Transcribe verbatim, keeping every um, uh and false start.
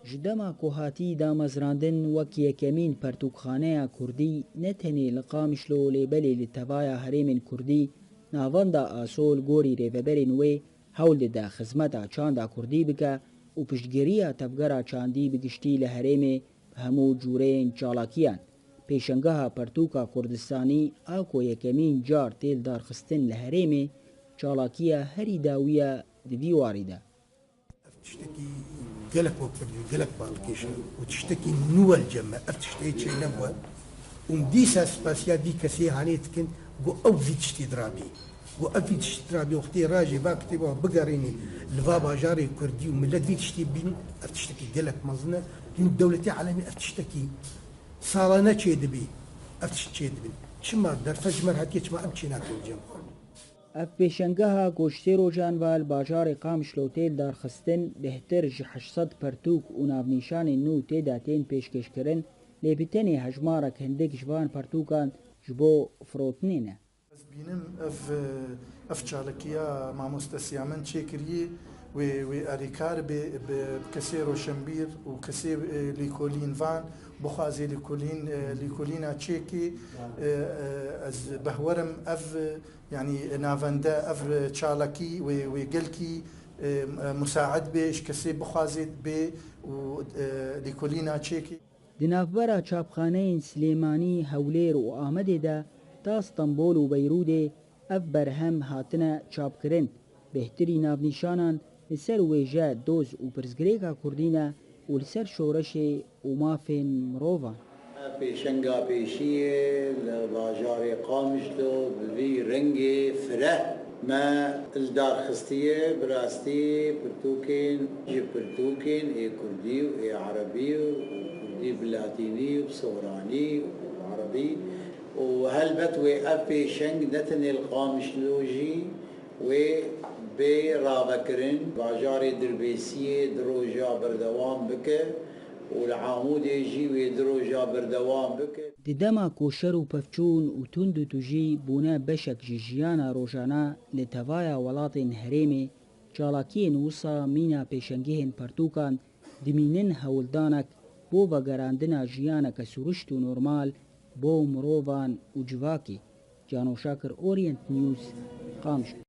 Ji dema ku hatî damezrandin wek yekemîn pertûkxaneya kurdî ne tenê li Qamişlo lê belê li tevaya herêmên kurdî, navenda ASO li gorî rêveberên wê hewl dide xizmeta çanda kurdî bike û piştgiriya tevgera çandî bi giştî li herêmê bi hemû cûreyên çalakiyan. Pêşengeha pertûka Kurdistanî a ku yekemîn car tê lidarxistin li herêmê, çalakiya herî dawî ye di vî warî de. Ev tiştekî gelek we kurdî û gelek balkêş e û tiştekî nû we li cem me. Ev tiştê çê nebû. Û dîsa spasiya vî kesê hanê dikin, got ew vî tiştî dirabî. Got ev vî tiştî dirabî, wextê rajê va kitêba bigerînî li va bajarê kurdî û millet vî tiştî bînin, ev tiştekî gelek mezin e. Hûn dewletê alemî ev tiştekî salane çê dibî, ev tişt çê dibin. Çima derfet ji me re hatiye, çima em çê nakin cem xwe? Ev pêşengeha ku ji sê rojan ve li bajarê Qamişlo tê lidarxistin, bêhtir ji heşt sed pertûk û navnîşanên nû tê de tên pêşkêşkirin, lê bi tenê hejmarek hindik ji van pertûkan ji bo firotinê ne. Ez bînim ev, ev çalakiya mamostesiya min çêkiriyê, wê, wê alîkar bê bi, bi kesê roşenbîr û kesê, e, lêkolîn van, bixwazê lêkolîn, e, lêkolîna çêkê, e, e, ez behwerim ev, e, yanî navende, ev çalakî wê, wê gelkî, e, e, musaid bê, ji kesê bixwazê bê û, e, lêkolîna çêkê. Di navbera çapxaneyên Silêmanî, Hewlêr û Amedê de ta Stenbol û Beyrûdê ev berhem hatine çapkirin. Bêhtirî navnîşanan li ser wêje, doz û pirsgirêka kurdî ne û li ser şoreşê û mafên mirovan. Pêşenga pêşiyê li bajarê Qamişlo bi vî rengê fireh me li dar xistiye. Bi rastî pirtûkên, ji pirtûkên ê kurdî û ê erebî û kurdî bi latînî û bi soranî û bi erebî û helbet wê ev pêşeng ne tenê li Qamişlo jî wê bê ravekirin. Bajarê Dirbêsiyê du roja berdewam bike û li Amûdê jî wê du roja berdewam bike. Di dema ku şer û pevçûn û tund û tujî bûne beşek ji jiyana rojane li tevaya welatên herêmê, çalakiyên wisa mîna pêşengehên pertûkan dimînin hewldanek bo vegerandina jiyaneke siruşt û normal bo mirovan û civakê. Cano Şakir, Orient News, Qamişlo.